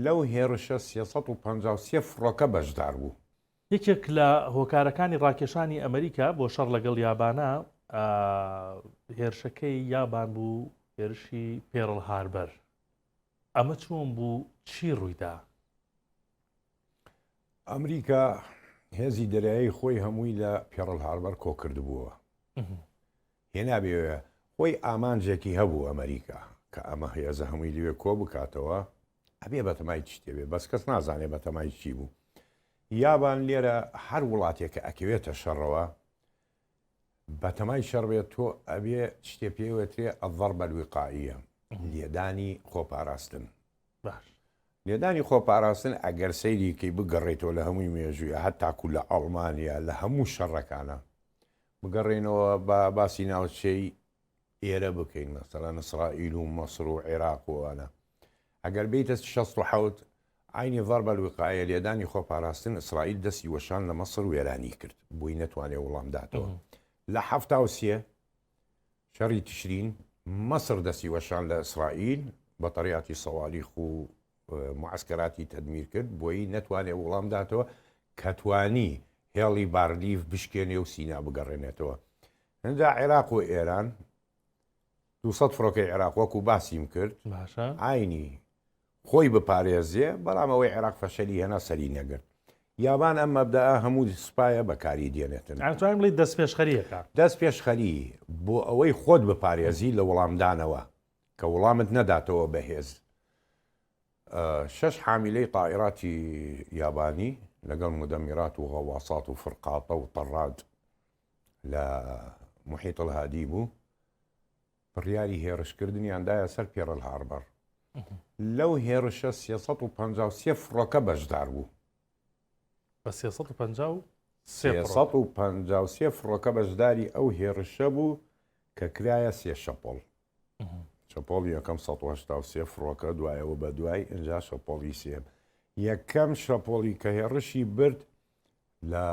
لەو هێڕشە 353 فڕۆکە بەشدار بوو. یەکێک لە هۆکارەکانی ڕاکێشانی ئەمریکا بۆ شەڕ لەگەڵ یابانا هێرشەکەی یابان بوو هێرشی پێرڵ هاربەر ئەمە چۆن بوو چی ڕوویدا؟ ئەمریکا هێزی دەریایی خۆی هەمووی لە پێڕل هاربەر کۆکردبووەوە هێنابێوێ خۆی ئامانجێکی هەبوو ئەمریکا کە ئەمە هێزە هەمووی لەوێ کۆ بکاتەوە ئەبێ بەتەمای چ تێبێ بەس کەس نازانێ بەتەمای چی بوو یابان لێرە هەر وڵاتێک کە ئەکەوێتە شەڕەوە بەتەمای شەڕ بێت تۆ ئەبێ شتێ پێوەترێ الضربە الوقائیە لێدانی خۆپاراستن باش لێدانی خۆپاراستن ئەگەر سەیری کەی بگەڕێیتەوە لە هەمووی مێژوویە هەتاکو لە ئەڵمانیا لە هەموو شەڕەکانە بگەڕێینەوە با باسی ناوچەی ئێرە بکەین مەسەلەن ئیسرائیل و مەسر و عێراق و ئەوانە ئەگەر بیتە 67 عینی ضربە الوقایە لێدانی خۆپاراستن ئیسرائیل دەستی وەشان لە مەسر وێرانی کرد بۆی نەتوانێ وڵام داتەوە لە 73 شەڕی تشرین مەسر دەستی وەشان لە ئیسرائیل بە تەریاتی سەوالیخ و معسکەراتی تەدمیر کرد بۆی نەتوانێ وڵام داتەوە کە توانی هێڵی بارلیف بشکێنێ و سینا بگەڕێنێتەوە ئینجا عێراق و ئێران 200 فڕۆکەی عێراق وەکو باسیم کرد باشە عینی خۆی بپارێزێ بەڵام ئەوەی عێراق فەشەلی هێنا سەری نەگرت یابان ئەم مەبدەئە هەموو سوپایە بەکاری دێنێتن. ئەتوانین بڵێی دەستپێشخەرییەکە. دەستپێشخەری بۆ ئەوەی خۆت بپارێزی لە وڵامدانەوە کە وڵامت نەداتەوە بە هێز. شەش حامیلەی تائیراتی یابانی لەگەڵ مدەمیرات و غەواسات و فرقاتە و تەڕاد لە محیط الهادی بوو. بڕیاری هێڕشکردنیان دایە سەر پێڕل هاربەر. لەو هێڕشە 353 فڕۆکە بەشدار بوو. بە 353 353 فڕۆکە بەشداری ئەو هێڕشە بوو کە کرایە سێ شەپۆڵ. شەپۆڵی یەکەم 183 فڕۆکە دوایەوە بە دوای ئینجا شەپۆڵی سێم. یەکەم شەپۆڵی کە هێڕشی برد لە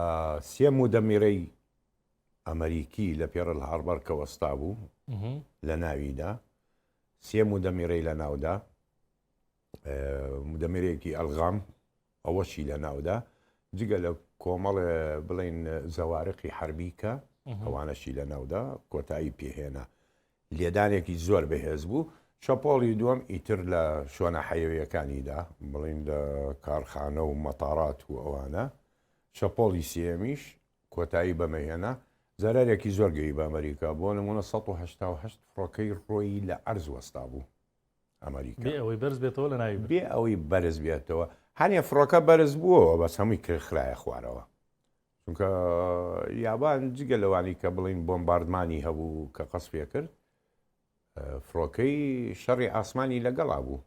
سێ مودەمیرەی ئەمەریکی لە پێرل هاربەر کە وەستابوو لە ناویدا سێ مودەمیرەی لە ناودا مودەمیرێکی ئەلغام ئەوەشی لە ناودا جگە لە کۆمەڵێ بڵین زەوارقی حربی کە ئەوانەشی لە ناودا کۆتایی پێهێنا لێدانێکی زۆر بەهێز بوو شەپۆڵی دووەم ئیتر لە شوێنە حەیەویەکانیدا بڵین لە کارخانە و مەتارات و ئەوانە شەپۆڵی سێمیش کۆتایی بەمە هێنا، زەرەرێکی زۆر گەیی بە ئەمەریکا، بۆ نموونە 188 فڕۆکەی ڕۆیی لە عەرز وەستابوو ئەمەریکا. بێ ئەوەی بەرز بێتەوە لە ناوی برد. بێ ئەوەی بەرز بێتەوە، هەنێ فڕۆکە بەرز بووەوە بەس هەمووی کرد خرایە خوارەوە، چونکە یابان جگە لەوانی کە بڵێین بۆمباردمانی هەبوو کە قەسفێ کرد، فڕۆکەی شەڕی ئاسمانی لەگەڵا بوو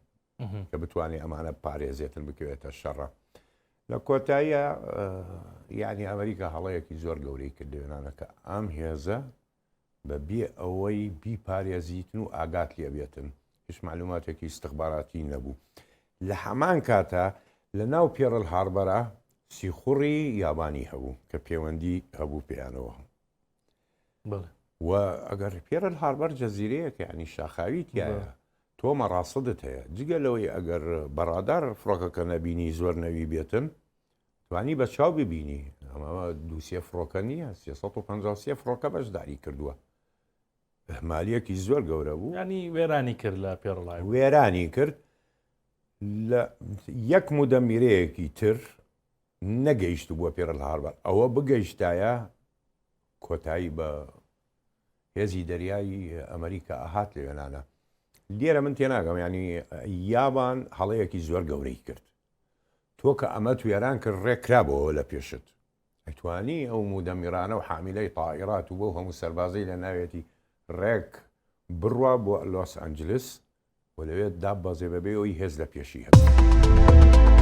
کە بتوانێت ئەمانە پارێزێتن بکەوێتە شەڕە لە کۆتاییە یعنی ئەمریکا هەڵەیەکی زۆر گەورەی کرد لێنانەکە ئەم هێزە بە بێ ئەوەی بیپارێزیتن و ئاگات لێ بێتن هیچ معلوماتێکی استخباراتی نەبوو لە هەمان کاتە لە ناو پێڕل هاربەرە سیخوڕی یابانی هەبوو کە پەیوەندی هەبوو پێیانەوە و ئەگەر پێرل هاربەر جەزیرەیەکە یانی شاخاوی تایە تۆ مەڕاسدت هەیە جگە لەوەی ئەگەر بەڕادار فڕۆکەکە نەبینی زۆر نەوی بێتن توانی بە چاو ببینی ئەمە دووسێ فڕۆکە نییە 353 فڕۆکە بەشداری کردووە ئەهمالیەکی زۆر گەورە بوو ینی وێرانی کرد لە پێڕڵای وێرانی کرد لە یەک مدەمیرەیەکی تر نەگەیشت بووە پێرل هاربەر ئەوە بگەیشتایە کۆتایی بە هێزی دەریایی ئەمریکا ئەهات لەوێنانە لێرە من تێناگەم ینی یابان هەڵەیەکی زۆر گەورەی کرد تۆ کە ئەمە توێران کرد ڕێک کرابەوە لە پێشت ئەتوانی ئەو مودەمیرانە و حامیلەی تائیرات و بەو هەموو سەربازەی لە ناوێتی ڕێک بڕوا بۆ لۆس ئەنجلس و لەوێ داببەزێ بەبێ ئەوی هێز لە پێشی هەبێت.